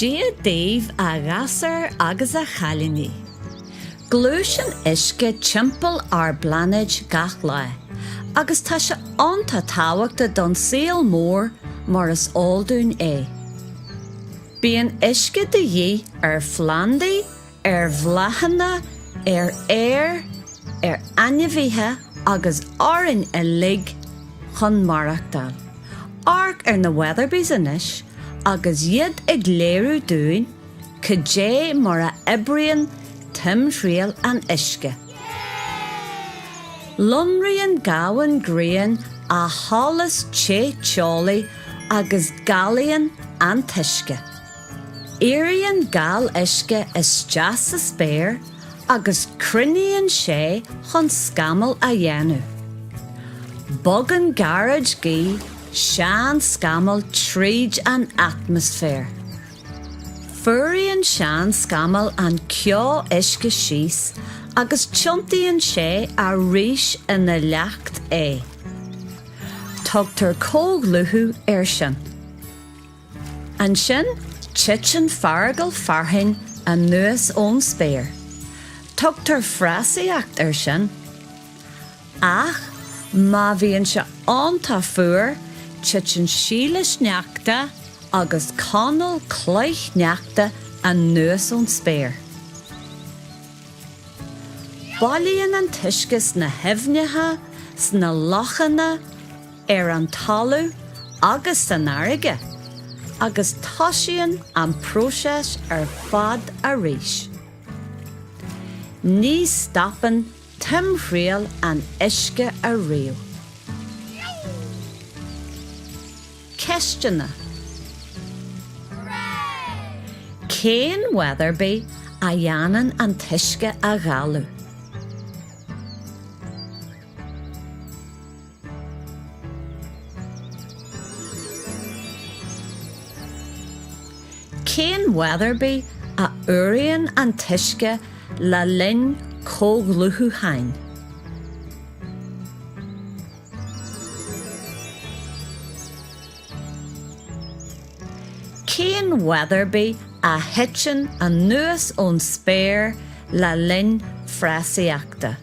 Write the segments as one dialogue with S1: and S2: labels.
S1: Dia daoibh a ghasúir agus a chailíní. Gluaiseann uisce timpeall ár bpláinéid gach lá agus tá sé iontach tábhachtach don saol mór mar is eol dúinn é. Bíonn uisce de dhíth ar phlandaí, ar bhláthanna, ar fhéar, ar ainmhithe agus orainn uilig chun maireachtáil. Amharc ar na Weatherbys anois agus iad ag léiriú dúinn cad é mar a oibríonn timthriall an uisce. Lonraíonn gamhain grian a sholas te teolaí agus galaíonn an t-uisce. Éiríonn gal uisce isteach sa spéir agus cruinníonn sé chun scamall a dhéanamh. Bogann gairid gaoth sean-scamall tríd an atmaisféar. Fuaraíonn sean-scamall an ceo uisce síos agus tiontaíonn sé arís ina leacht é. Tugtar comhdhlúthú air sin. Ansin titeann feargal fearthainn anuas ón spéir. Tugtar frasaíocht air sin. Ach má bhíonn sé iontach fuar, titeann síle sneachta agus conail cloichshneachta anuas ón spéir. Bailíonn an t-uisce sna haibhneacha, sna lochanna, ar an talamh agus san fharraige agus tosaíonn an próiseas ar fad arís. Ní stopann timthriall an uisce ariamh. Ceisteanna. Cén Weatherby a dhéanann an t-uisce a ghalú? Cén Weatherby a fhuaraíonn an t-uisce le linn comhdhlúthúcháin? Cén Weatherby a thiteann anuas ón spéir le linn frasaíochta?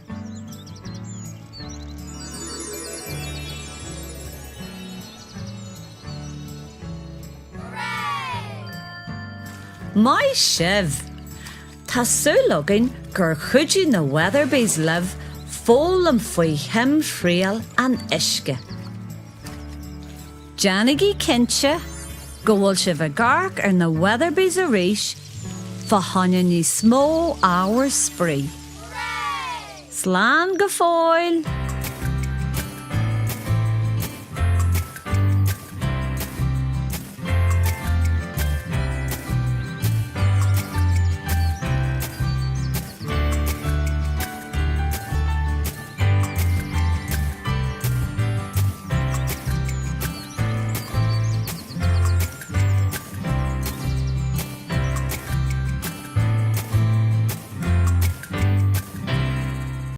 S1: Maith sibh! Tá súil againn gur chuidigh na Weatherbys libh foghlaim faoi thimthriall an uisce. Déanaigí cinnte go bhfuil sibh ag amharc ar na Weatherbys arís fá choinne níos mó ábhar spraoi. Slán go fóill!